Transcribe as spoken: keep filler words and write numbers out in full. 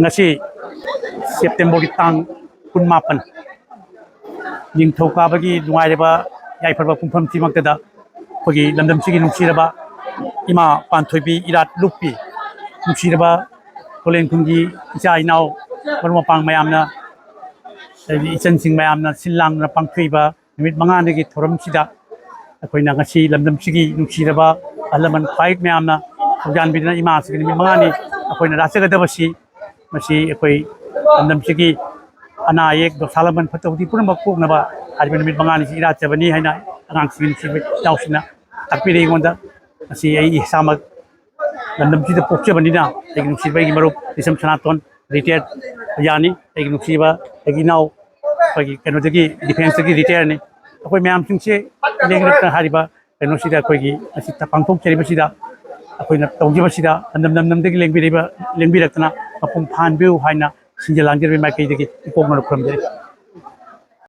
ꯉꯁꯤ ꯁꯦꯞꯇꯦꯝꯕꯔꯒꯤ ꯇꯥꯡ ꯀꯨꯟꯃꯥꯄꯟ, ꯅꯤꯡꯊꯧꯀꯥꯕꯒꯤ ꯅꯨꯡꯉꯥꯏꯔꯕ ꯌꯥꯏꯐꯔꯕ ꯄꯨꯡꯐꯝꯁꯤꯃꯛꯇꯗ ꯑꯩꯈꯣꯏꯒꯤ ꯂꯝꯗꯝꯁꯤꯒꯤ ꯅꯨꯡꯁꯤꯔꯕ ꯏꯃꯥ ꯄꯥꯟꯊꯣꯏꯕꯤ ꯏꯔꯥꯠ ꯂꯨꯞꯄꯤ, ꯅꯨꯡꯁꯤꯔꯕ ꯀꯣꯂꯦꯟ ꯈꯨꯟꯒꯤ ꯏꯆꯥ ꯏꯅꯥꯎ ꯃꯔꯨꯞ ꯃꯄꯥꯡ ꯃꯌꯥꯝꯅ, ꯑꯗꯒꯤ ꯏꯆꯟꯁꯤꯡ ꯃꯌꯥꯝꯅ ꯁꯤꯜ ꯂꯥꯡꯗꯨꯅ ꯄꯥꯡꯊꯣꯛꯏꯕ ꯅꯨꯃꯤꯠ ꯃꯉꯥꯅꯤꯒꯤ ꯊꯧꯔꯝꯁꯤꯗ ꯑꯩꯈꯣꯏꯅ ꯉꯁꯤ ꯂꯝꯗꯝꯁꯤꯒꯤ ꯅꯨꯡꯁꯤꯔꯕ ꯑꯍꯜ ꯂꯃꯟ ꯈ꯭ꯋꯥꯏ ꯃꯌꯥꯝꯅ ꯊꯧꯖꯥꯟꯕꯤꯗꯨꯅ ꯏꯃꯥꯁꯤꯒꯤ ꯅꯨꯃꯤꯠ ꯃꯉꯥꯅꯤ ꯑꯩꯈꯣꯏꯅ ꯂꯥꯠꯆꯒꯗꯕꯁꯤ, ꯃꯁꯤ ꯑꯩꯈꯣꯏ ꯂꯝꯗꯝꯁꯤꯒꯤ ꯑꯅꯥ ꯑꯌꯦꯛ, ꯗꯣꯁꯥ ꯂꯥꯟꯕꯟ ꯐꯠꯇ ꯍꯥꯎꯊꯤ ꯄꯨꯝꯅꯃꯛ ꯀꯣꯛꯅꯕ ꯍꯥꯏꯔꯤꯕ ꯅꯨꯃꯤꯠ ꯃꯉꯥꯅꯤꯁꯤ ꯏꯔꯥꯠꯆꯕꯅꯤ ꯍꯥꯏꯅ ꯑꯉꯥꯡꯁꯤꯡ ꯅꯨꯡꯁꯤꯕ ꯏꯅꯥꯎꯁꯤꯡꯅ ꯇꯥꯛꯄꯤꯔꯛꯏ ꯑꯩꯉꯣꯟꯗ꯫ ꯃꯁꯤ ꯑꯩ ꯏꯁꯥꯃꯛ ꯂꯝꯗꯝꯁꯤꯗ ꯄꯣꯛꯆꯕꯅꯤꯅ ꯑꯩꯒꯤ ꯅꯨꯡꯁꯤꯕ ꯑꯩꯒꯤ ꯃꯔꯨꯞ ꯂꯤꯁꯝ ꯁꯅꯥꯇꯣꯟ, ꯔꯤꯇꯥꯌꯔ ꯑꯣꯖꯥꯅꯤ꯫ ꯑꯩꯒꯤ ꯅꯨꯡꯁꯤꯕ ꯑꯩꯒꯤ ꯏꯅꯥꯎ, ꯑꯩꯈꯣꯏꯒꯤ ꯀꯩꯅꯣꯗꯒꯤ, ꯗꯤꯐꯦꯟꯁꯇꯒꯤ ꯔꯤꯇꯥꯌꯔꯅꯤ꯫ ꯑꯩꯈꯣꯏ ꯃꯌꯥꯝꯁꯤꯡꯁꯦ ꯂꯦꯡꯂꯛꯇ ꯍꯥꯏꯔꯤꯕ ꯀꯩꯅꯣꯁꯤꯗ, ꯑꯩꯈꯣꯏꯒꯤ ꯑꯁꯤ ꯄꯥꯡꯊꯣꯛꯆꯔꯤꯕꯁꯤꯗ, ꯑꯩꯈꯣꯏꯅ ꯇꯧꯖꯕꯁꯤꯗ ꯂꯝꯗꯝ ꯂꯝꯗꯝꯗꯒꯤ ꯂꯦꯡꯕꯤꯔꯛꯏꯕ, ꯂꯦꯡꯕꯤꯔꯛꯇꯅ ꯃꯄꯨꯡ ꯐꯥꯍꯟꯕꯤꯌꯨ ꯍꯥꯏꯅ ꯁꯤꯟꯖ ꯂꯥꯡꯖꯔꯤꯕ ꯃꯥꯏꯀꯩꯗꯒꯤ ꯏꯀꯣꯛꯅꯅ ꯈꯨꯔꯨꯝꯖꯔꯤ꯫